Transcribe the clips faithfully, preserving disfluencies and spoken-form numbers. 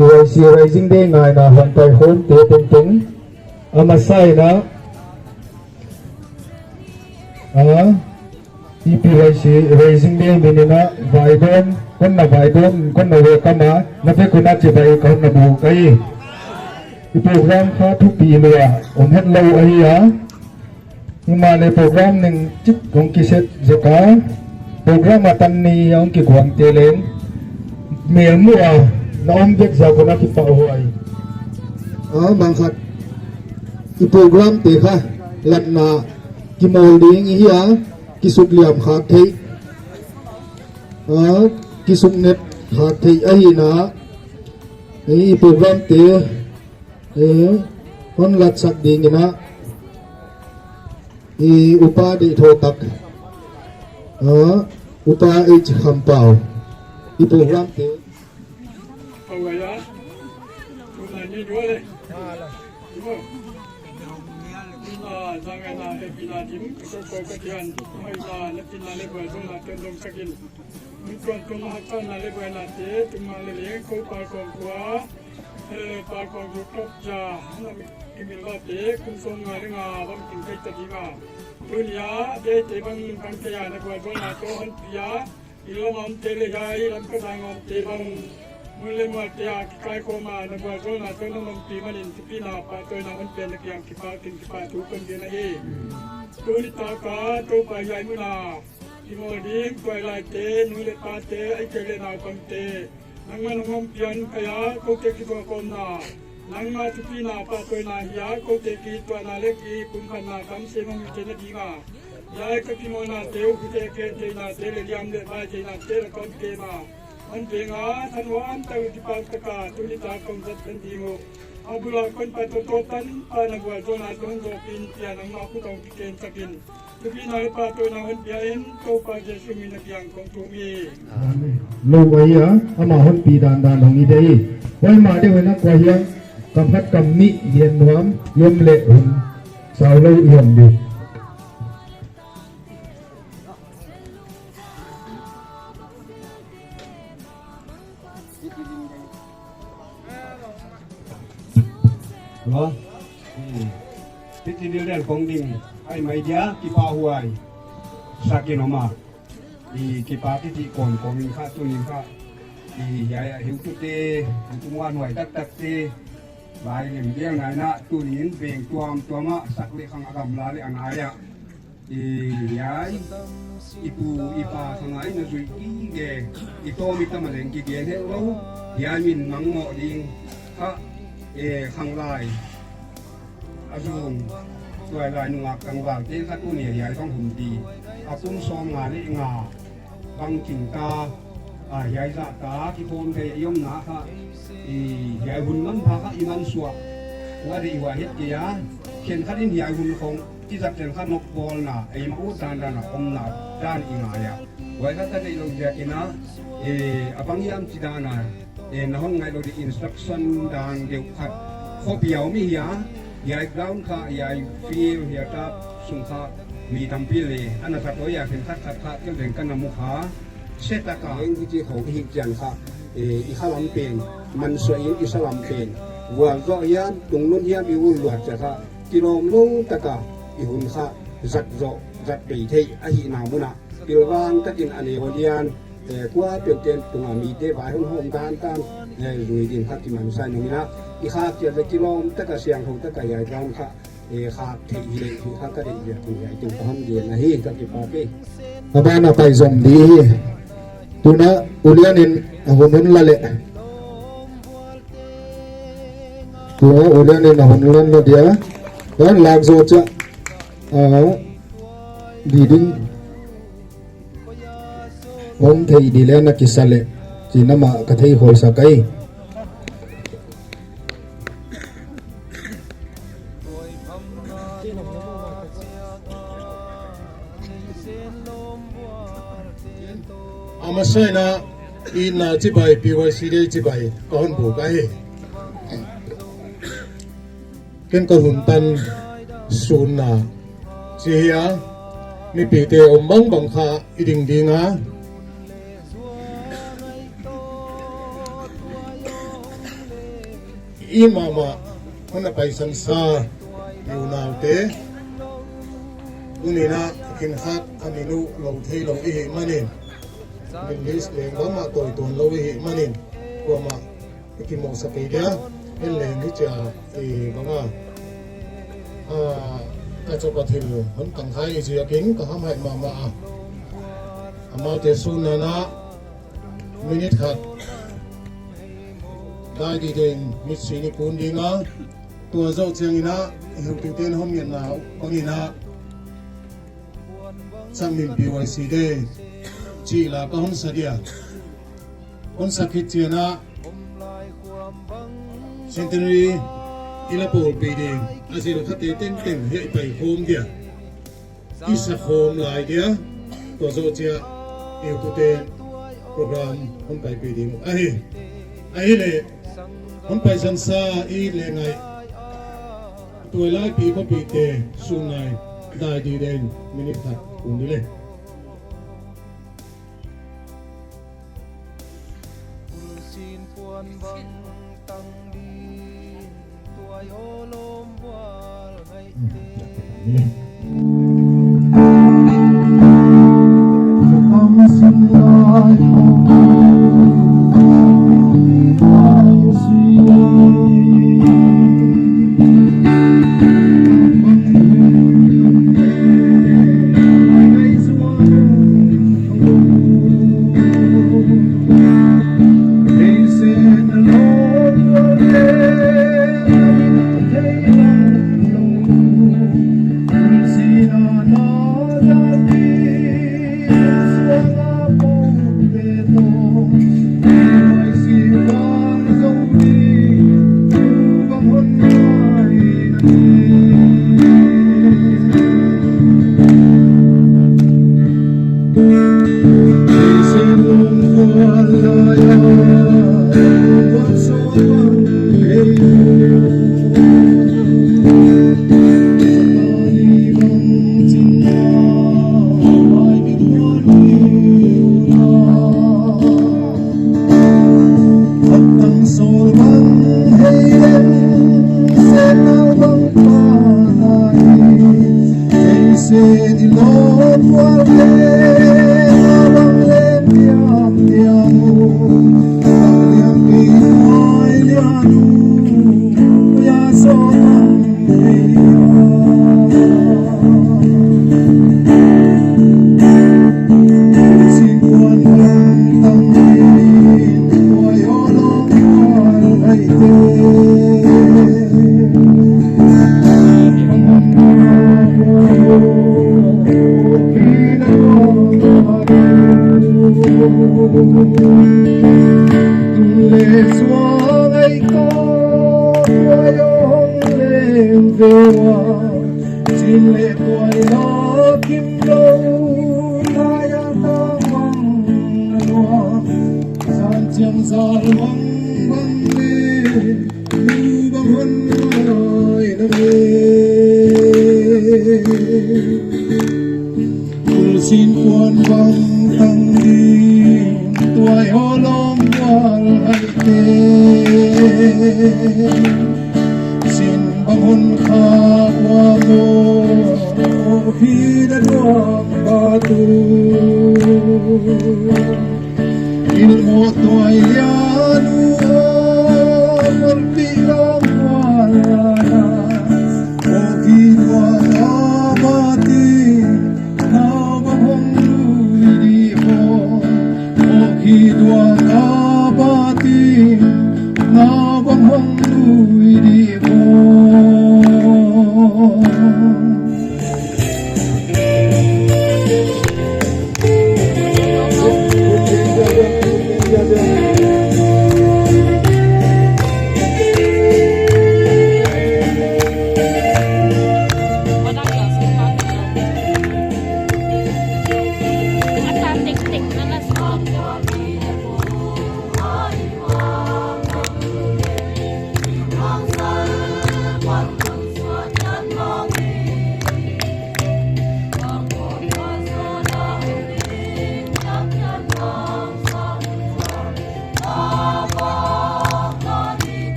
P Y C Raising Day ngaihna hong pai khawmte tengteng. A masa in a, ah, E P Y C Raising Day min in a vaidawn, kon na vaidawn, kon na welcome a, na vek un a chibai kon na buk ahi. I program kha thupi lua om het lou ahi a. Himahleh program neng chik kong kiset zek a, program a tan ni a hong kikuangte leng melmuh a na om vek ziak un a kipahhuai. Ah, bang khat i program te kha latna kimawl ding i hi a, kisukliam khak theih, ah, kisuknet khak theih ahihna, i program te, eh, hon latsak ding in a, i upa deih thou tak, ah, Upa H Khampau, i program te. Awai a, tunai ni dua le. Dua. Tunai zangai na le pina dim, so ko ka tian, mai na le pina le buai zong na ten dong sakin. Mi tuan tuan a haksa na le buai na te, tuma le leng ko pal kong kua, eh, pal kong yu top ja, na mi, mi mil ba te, kum sawm nga le nga bang ting kai ta ding a. Tuni a, te te bang bang te a na buai zong na to hon pia, i lam a om te le hiai, lam ka dang om te bang. Mun le mual te a kikai khawm a, na buai zong na to na om pi manin, thupi na pahtawina hon piak na kiang kipak in kipahthu kon gen ahi. Tuni tak a, Toupa hiai mun a. Kimawl ding, tuailaite, nu le pate, ahihkeileh naupangte. Nangman hong hon pian kei a, koute kituahkhawmna. Nangma thupina pahtawina hi a, koute kituahna le kipumkhatna tam sem hong hi theihna ding a. Hiai ka kimawlnate uh, kite kentehna te le liam le bai theihna te la kon kem a. Hon veng a, thanuam tak kipak tak a, tuni tak kong zat tan ding uh. A bul a kon pai toto tan, pa na bual zong na kon zopin, pia nangma khut hong kiken takin. Thupi na le pahtawina hon pia in, Toupa Jesu min a kiang kong thum hi. Amen. Lou ahi a, amah hon pi dandan hong hi ding hi. Huai ma deuh in a kua hiam, kam khat kam nih gen nuam, yom le hun. Sau lou i hon ding. Hello? Hmm. Titi dil den kong ding. Ai mai dia, kipahhuai. Sakin om a. I kipak i chih kawmkawm in kha, tuni in kha. I hiai a hiutute, hiutu muanhuai taktakte. Lai lem dia ngai na, tuni in veng tuamtuam a, sak le khang a gamla le a nai a. I hiai, i pu, i pa khang a i na zuih gige, i tawm i tam a leng kigen het lou, hiai min mangmoh ding, kha, e, khanglai, a zung, tuailai nungak tangvalte kha tuni hiai bang hun di, a kum sawmnga le nga, bang ching ta, a, hiai zah ta, kikhawm thei i omna kha, i, hiai hun manpha kha i mansuah, ua deih ua het kei a, khenkhat in hiai hun khong, i zat chen kha nokbawlna, eimah uh dandan a omna dan i ngai a. Huai kha ka deih lou ziak in a, e, a bang hiam chi dan a, e, na hon ngaih lou di instruction dan deuh khat. Khopi a om i hia, hiai ground kha, hiai field, hiai turf sung kha, mi tampi le, ana khat oi a khenkhat khat kha, thil deng ka na mu kha, se tak a. Leng hichi khong i hih chiang kha, e, i khalam pen, mansuah in i salam pen. Vualzawh hiam, tungnun hiam i ul luat chiang kha, kilawmlou tak a, i hun kha, zat zoh, zat bei thei, ahihna mun a. Pilvang takin a neu a lian, eh, kuapeuh ten tunga mite vai hon hawm dandan, eh, zui ding kha kimansa in om in a, i khak chiat leh kilawm tak a siangthou tak a hiai dan kha, eh, khak theih hi leh hi kha ka deih ziak in hiai teng ka hon gen ahi, ka kipak e. A ban a pai zom di hi. Tuna ulian in a hun hon la leh. Tuna ulian in a hun hon la dia. Kan lak zo chia. Ah, di ding. Om thei di le na kisa le, chi na mah ka thei khol sak ai. A masa in a, i na chibai, P Y C Day chibai, ka hon buk ahi. Ken ka hun tan sunna. Chi hia, mipite om bangbang kha i ding ding a. I mahmah hun a paisan sa i unaute, tuni in a khenkhat a min uh lou theilou i hih manin, min list leng bangmah tawi tuan lou i hih manin, kuamah i kimuhsak kei dia, en leng hichia i bang a. Ah, ka chawp a thil hun tangkhai i ziakin ka hamhai mahmah a. Amaute sun nana minute khat dai dide in mitsi in i kun ding a, tua zoh chiangin a, i heutute'n hon ngetna bangin a, Sangminpi Y C D chih la ka hon sa dia. Hon sa khit chiang a, Centenary i la pawlpih ding, a zil khate tengteng hiai paikhawm dia i sakhawm lai dia, tua zoh chiang i heutute'n program hon paipih ding ahi. Ahihleh, hon paisan sa i leh ngai, tuailai pi khopihte sun nai dai dide in minute khat kun di le. Chin leh tuailai kim lou, lai a tang bang a lua, zan chiang zal bang bang le, nu bang hon lai na le. Kul sin kuan bang tang ding, tuai holom kual hai te. Sin bang hon kha ua mo, hi da duang ba tu. Ilmo tuai lian ua, molpi lam ua la na. O ki tua na ba ti, na bang hong lui di ho. O ki tua na ba ti, na bang hong lui di ho.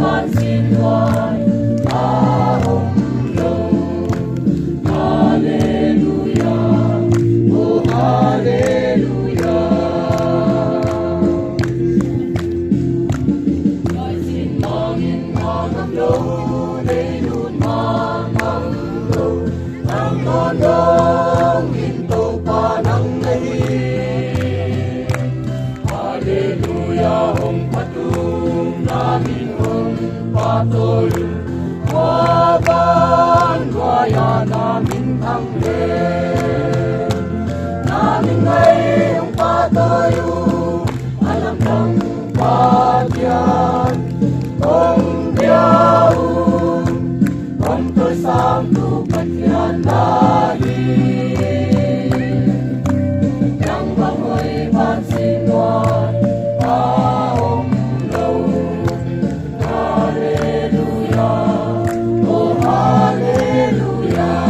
Vansin luai a om lou. Hallelujah, oh hallelujah. Vansin mangin a ngam lou, leilut mangin a ngam lou. Nang kon dongin Toupa nang na hi. Hallelujah, hong patung na min hong patoh uh. Hua ban hua ya na min thang leh. Na min ngai hong patoh uh. A lamdang Pathian hong bia uh. Hong toisang tu Pathian na hi. Nang bang hoih vansin luai a om lou. Hallelujah, oh hallelujah.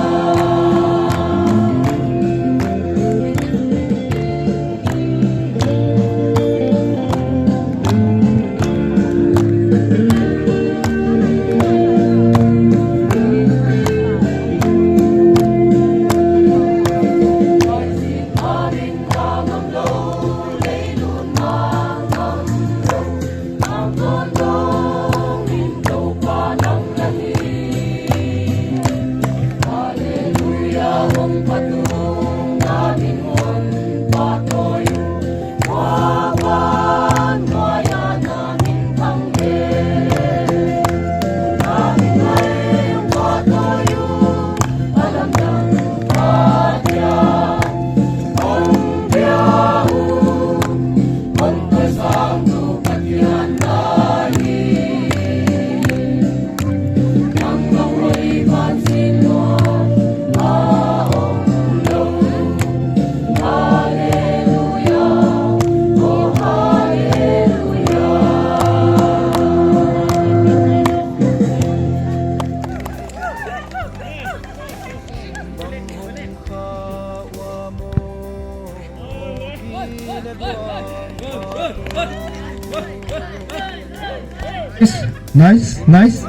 Nice, nice.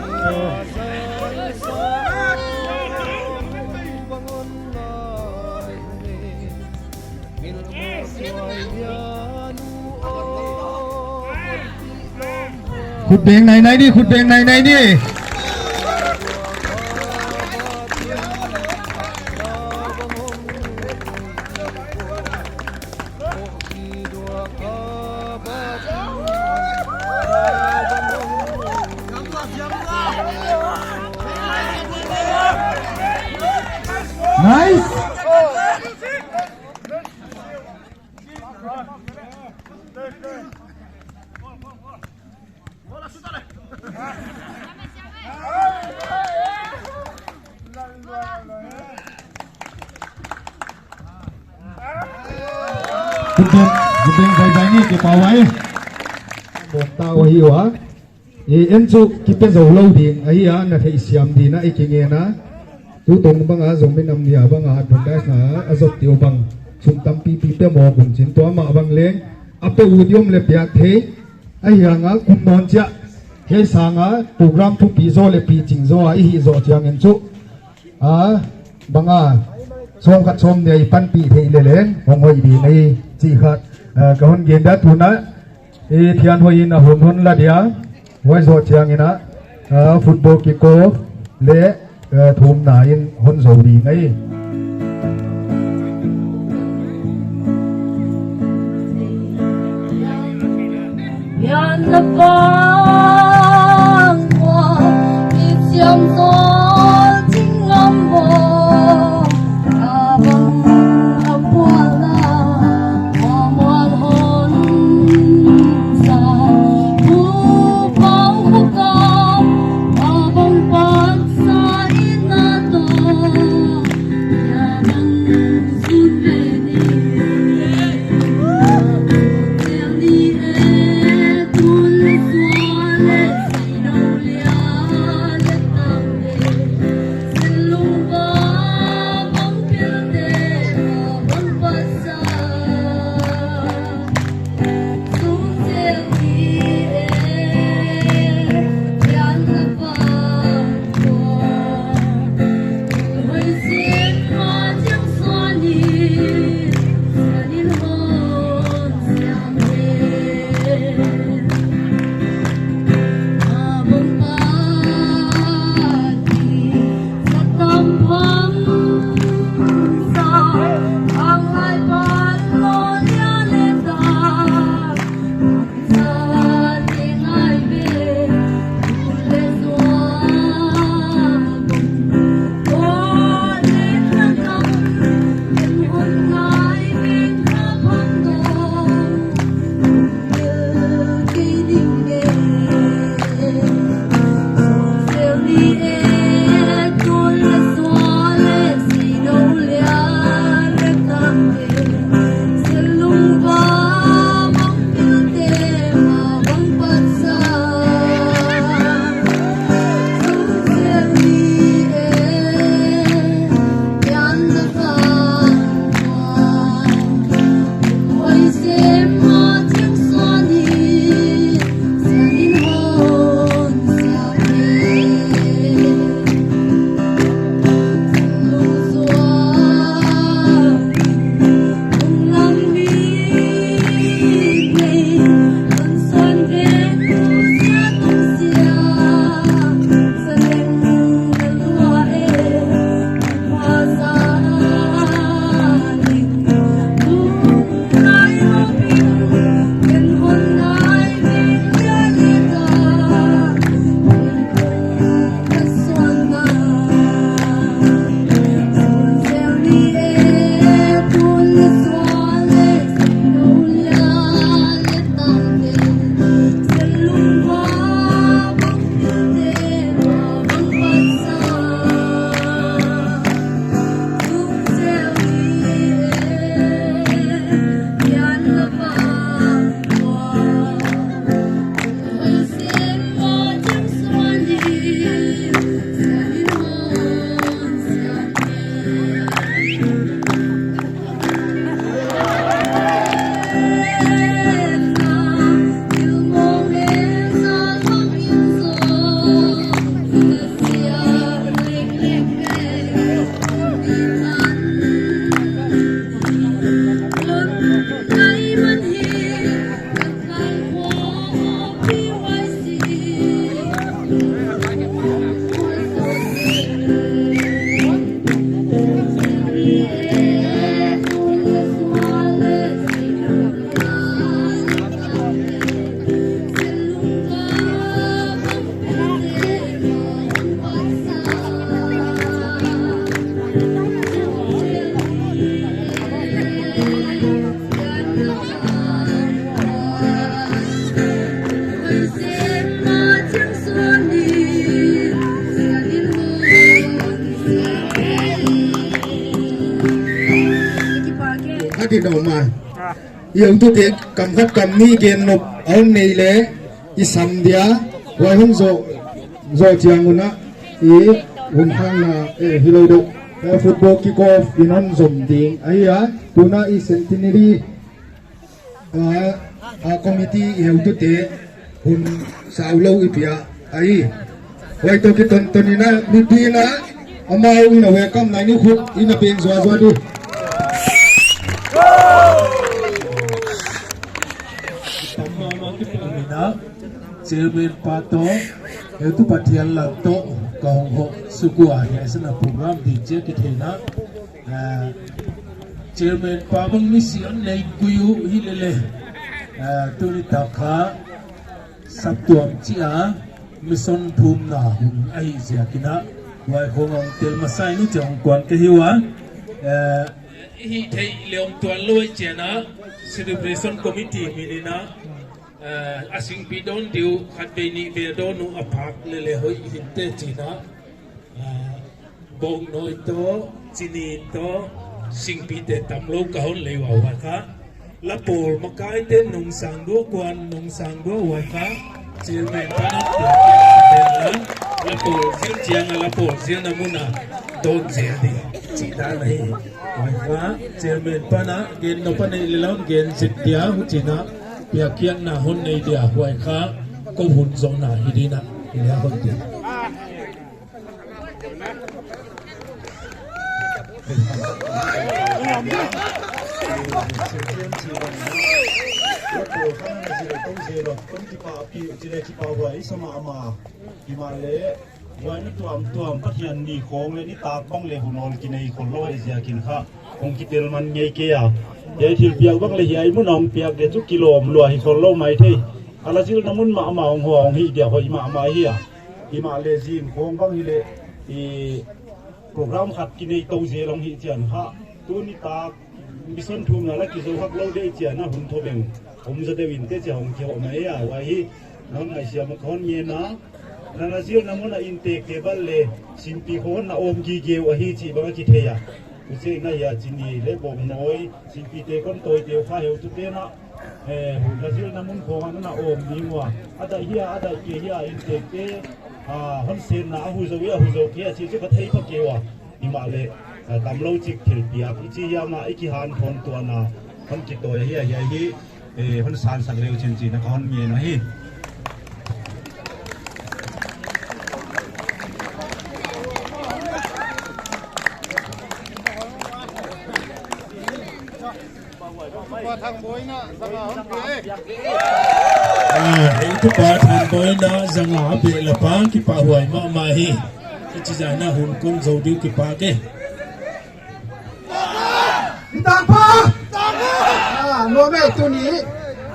Khut beng nainai ni, khut beng nainai ni. Nice. Khut beng, khut beng baibai ni, kipahhuai. Bawk ta uh hi ua. I en chu kipe zou lou ding ahi a, na theihsiam ding a i kingen a. Tutung bang a, zomi nam ni a bang a, advertise na a zot te uh bang, sum tampipi pe mawk un chin, tua mah bang leng a pe uh di om leh piak thei. Ahihhang a kum nawn chiah, hiai sang a program thupi zaw leh piching zaw a i hih zoh chiangin chu, a, bang a, sawmkhat sawmnih i panpih theih leh leng hong hoih ding ahi chih khat, a, ka hon gen dia. Tun a, i thianhoih in a hun hon la dia. Huai zoh chiangin a, a, football kick off leh, a, thumna in hon zou ding ahi. Yan na pang wa, i siam zo ching ngam maw. A bang a pual na, a mual hon sa, bu pau khuka, a bang pat sa in na to. Ka um a. I heutute kam khat kam nih gen nop a om nei leh i sam dia, huai hun zoh, zoh chiang un a, i hun hang na, eh, hilou deuh. Eh, football kick off in hon zom ding. Ahi a, tuna i centenary, ah, ah, committee i heutute hun saulou i pia ahi. Huai toh kiton ton in a, mipi in a, amau in a welcome na ni khut in a peng zuazua di. Chairman pa toh, heutu Pathian lam toh, ka hong hoh suk ua, hiai sanga program di chia kitheihna. Ah, Chairman pa bang misi hon nei gige uh hi lele. Ah, tuni tak kha saptuam chia mission thumna hun ahi ziakin a, huai khong hong tel masa in uh chia hong kuan ka hi ua. Ah, i hih theih leh hong tuan lou chiang a, celebration committee min in a, ah, a singpi dawn di uh, khatvei nihvei dawn uh a phak lele hoih hinte chi in a. Ah, bawngnawi toh, chini toh, singpite tamlou ka hon lei ua huai kha. Lapawl makaite nungsang dua kuan, nungsang dua huai kha. Chairman pan a, lapawl zil chiang a, lapawl zilna mun a dawn zel di. Chih dan ahi. Huai kha, chairman pan a, gen nop a neih leh leng gen zek dia, huchiin a, piakkhiakna hon nei dia, huai kha, kou hun zohna hi ding a, hi a hon ti. Himahleh, huai na tuamtuam Pathian ni khong leh nitak bang leh hun awl kinei khollou ahih ziakin kha, hong kitel man ngei kei a. Hiai thilpiak bang leh hiai mun a hong piak dia chu kilawm lua hi khollou maithei. A lazilna mun mahmah hong hoh hong hih dia hoih mahmah hi a. Himahleh zing khong bang hileh, i program khat kinei tou zel hong hih chiang kha. Tuni tak mission thumna la kizou hak lou deuh chiang a hun thobeng om zaw deuh in te chia hong kihoh mai a, huai hi non ngaihsiam uh ka hon ngen a. Na na zilna mun a inntekte bang leh singpi khong na om gige uh ahi chih bang a kithei a. Huchiin a hiai chini leh bawngnawi singpite kon tawite uh kha heutute'n a, eh, hun na zilna mun khong a na om ding ua. A daih hia, a daih kei hia, inntekte, ah, hon senna a hu zou hia, a hu zou kei hia chih chu ka thei pah kei ua. Himahleh, eh, tamlou chik thilpiak i chi hiam a, i kihanthawn tuahna hon kitawi ahi a, hiai hi, eh, hon sansak leu chin chihna ka hon ngen ahi. Pa Thangboi na zanga hon pe. Ah, heutupa Thangboi na zanga beh leh pa kipahhuai mahmah hi. Hichi zan a hun kon zou di uh kipak e. Nitakpa! Ah, nuam e tuni.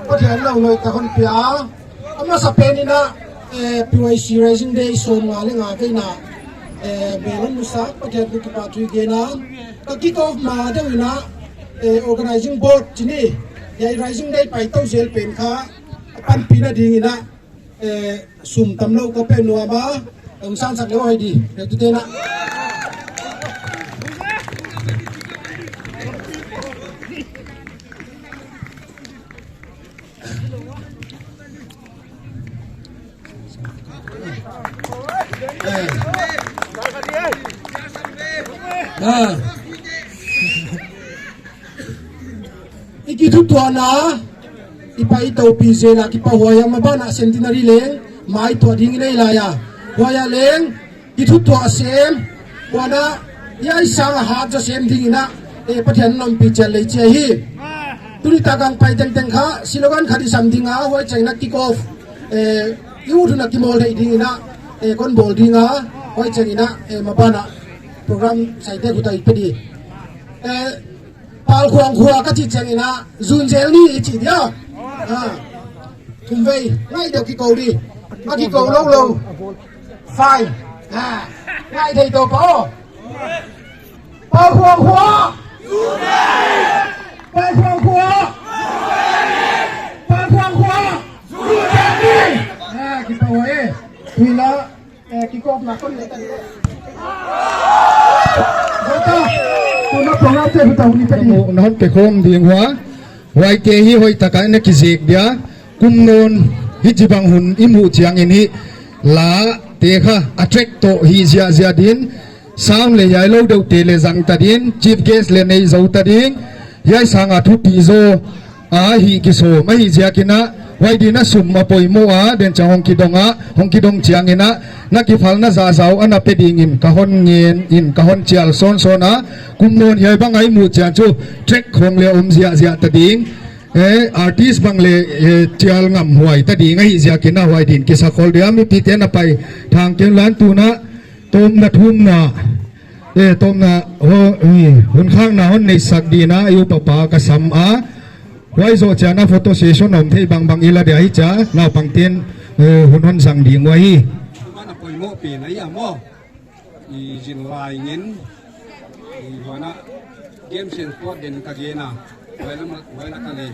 Pathian louhoih tak hon pia. A masapen in a, eh, P Y C Rising Day sawmnga leh nga veina, eh, bel hon musak, Pathian kiang kipahthu i gen a. Ka kick off ma deuh in a, eh, organizing board chini, hiai Rising Day pai tou zel pen kha, panpihna ding in a, eh, sum tamlou ka pe nuam a, hong sansak leh hoih di, heutute'n a. Ah. I kithutuahna, i pai toupi zel a kipahhuai a, maban a centenary leng maituah ding i nei lai a. Huai a leng, kithutuah sem, huan a, hiai sang a hat zaw sem ding in a, eh, Pathian ompih chiat leh chih ahi. Tuni tak a hong pai tengteng kha, slogan khat i sam ding a, huai chiang in a kick off, eh, i ut hun a kimawl theih ding in a, eh, kon bawl ding a, huai chiang in a, eh, maban a, program saite khut a i pe di. Eh, Palkhuang khua ka chih chiang in a, zun zel ni i chi dia. Ah. Thumvei, ngaih deuh kikou di. A kikou lou lou. Fine. Ah. Ngaih thei tou pa aw. Palkhuang khua. Palkhuang khua. Palkhuang khua. Zun zel ni. Ah, kipak e. Tui la. Eh, kick off na kon leh ta. Bota. Tuna program te hita huni tadi. Na hon pe khawm ding ua. Huaite hi hoihtaka na kizek dia. Kum nawn hichibang hun i muh chiangin hi la te kha a track toh hi ziahziah din. Sam leh hiai lou deuhte leh zang ta din. Chief guest leh nei zou ta ding. Hiai sanga thupi zaw a hi kisawm ahi ziakin a, huai din a sum a poimoh a, den chang hong kidong a, hong kidong chiangin a, na kiphalna zahzah uh ana pe dingin ka hon ngen in ka hon chial sawnsawn a, kum nawn hiai bang a i muh chiang chu track khong leh om ziahziah ta ding, eh, artist bang leh, eh, chial ngamhuai ta ding ahi ziakin a huai din kisa khol dia mipite'n a pai thang ken lan tuna, tawpna thumna, eh, tawpna, ho, eh, hun khakna hon neihsak dingin a, i upa pa ka sam a. Huai zoh chiangin a photo session om thei bangbang i la dia hi chia, naupangte'n, eh, hun hon zang ding uhi. Mana poimoh pen a ia maw. I zin lai ngen, i huana, game sen sport den ka gen a. Huai la ma, huai la ka le.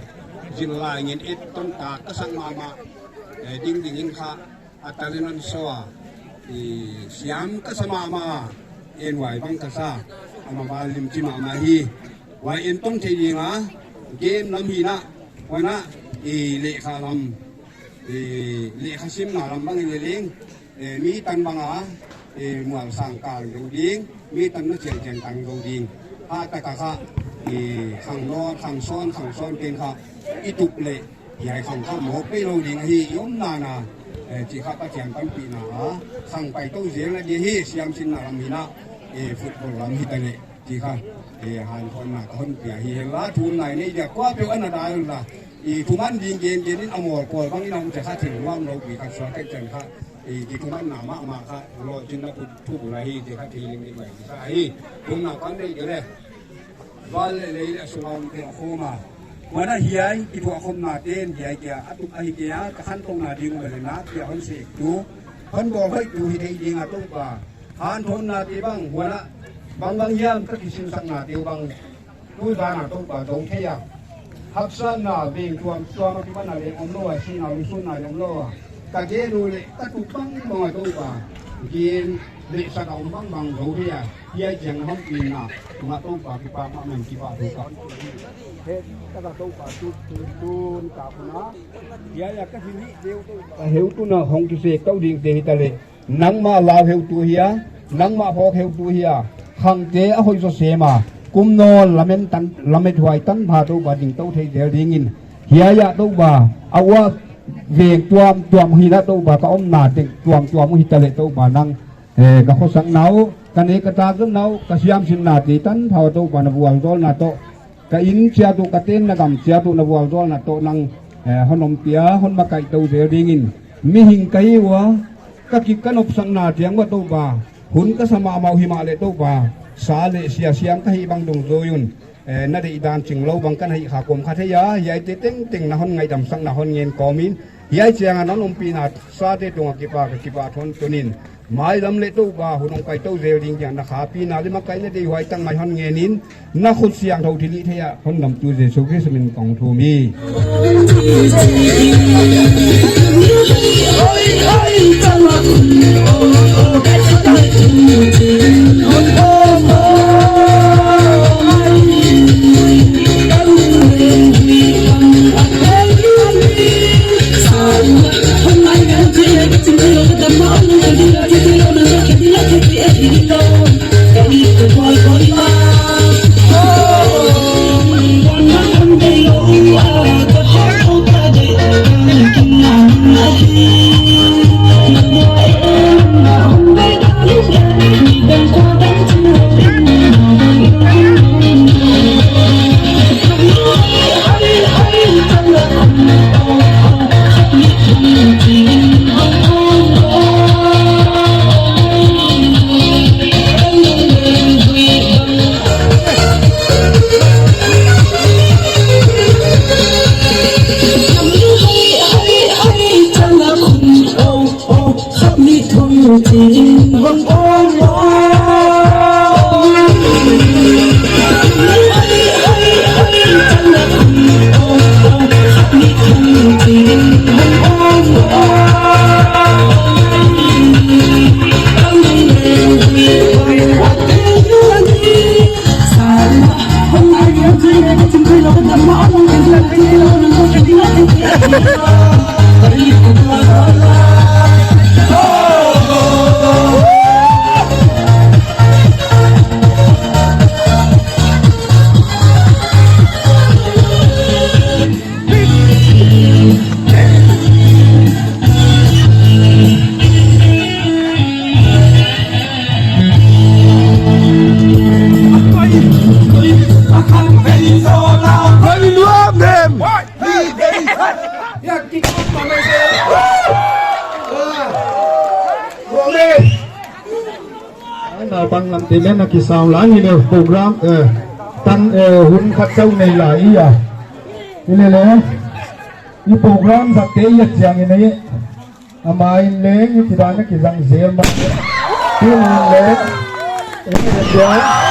Zin lai ngen et ton ta ka sang mahmah. Eh, ding dingin kha. A talent hon show a, i siam ka sa mahmah, en huai bang ka sa, a mah bang lim chi mahmah hi, huai en ton thei ding a, game lam hi na, huana, i lehkha lam, i lehkha simna lam bang i leh leng, eh, mi tan bang a, eh, mual sang kal zou ding, mi tan na chiang chiang tang zou ding, ha ta ka kha, i khang nawn, khang sawn, khang sawn ken kha, i tup leh, hiai khang kha mawk peilou ding ahi, i omna na, eh, chih kha Pathian panpihna a, khang pai tou zel na di hi, siamsinna lam hi na, eh, football lam hi ta leh, chih kha, eh, hanthawnna ka hon pia hi, la thumna nei dia, kuapeuh ana dai la, i thuman ding gen gen in a mawl pawl bang in a om chih kha thil nuam lou pi kha suak kei chen kha, i kithumanna mahmah kha, lohchinna thu, thu bul ahi, chih kha thil ling ding mai kha hi, thumna kan nei dia leh. Val leh lei leh a sung a om tuah khawm a. Huana hiai, i tuah khawmna ten hiai kia, a tup ahi kia, ka khantouna ding uh leh na, kia hon sek tu. Hon bawl hoih tu hi thei ding a Toupa. Hanthawnna te bang, huana, bangbang hiam ka kisinsakna te uh bang. Tu zan a Toupa zou thei a. Haksatna veng tuamtuam a kipan a leng omlou a, sihna lungsunna leng omlou a. Ka gen uh leh, ka tup bangbang a Toupa. Gen leh sak a om bangbang zou thei a. Hiai chiang na hon pina, tuma Toupa kipak mahmah in kipahthu ka. He, taka Toupa tu, tu, tun ka kuna. Hiai a ka hih ni deuh Toupa. Ka heutu na hong kisek tou ding te hi ta leh. Nangmah lau heutu hi a, nangmah phawk heutu hi a. Khangte a hoih zaw sem a. Kum nawn lamet tan, lamet huai tan pha Toupa ding tou thei zel dingin. Hiai a Toupa, a ua veng tuamtuam hi na Toupa ka omna teng tuamtuam uh hi ta leh Toupa nang. Eh, ka khosakna uh, ka nek ka tak zonna uh, ka siamsinna te tan pha Toupa na vualzawlna toh. Ka inn chiat uh, ka tenna gam chiat uh na vualzawlna toh nang, eh, hon ompih a, hon makaih tou zel dingin. Mihing ka hi ua, ka ki ka nopsakna chiang ua Toupa. Hun ka sa mahmah uh himahleh Toupa. Sa leh sia siam ka hih bang dungzui un. Eh, na deihdan chinglou bang ka na hih kha kawm kha thei a, hiaite tengteng na hon ngaihdamsak na hon ngen kawmin, hiai chiang a na hon ompihna sate tungah kipak, kipahthu hon tunin, mailam leh Toupa hun hong pai tou zel ding chiang na khapina leh makaihna deihhuai tangmai hon ngenin, na khut siangthou thilhihtheih a hon damtu Jesu Khrist min kong thum hi. Bang lam te leng a kisang lai ni le program, eh, tan, eh, hun khat chauh nei lai i a. I le le, i program zat te i a chiang i nei. A mai in leng i kidan a kizang zel ma. Tun in leng, eh, eh,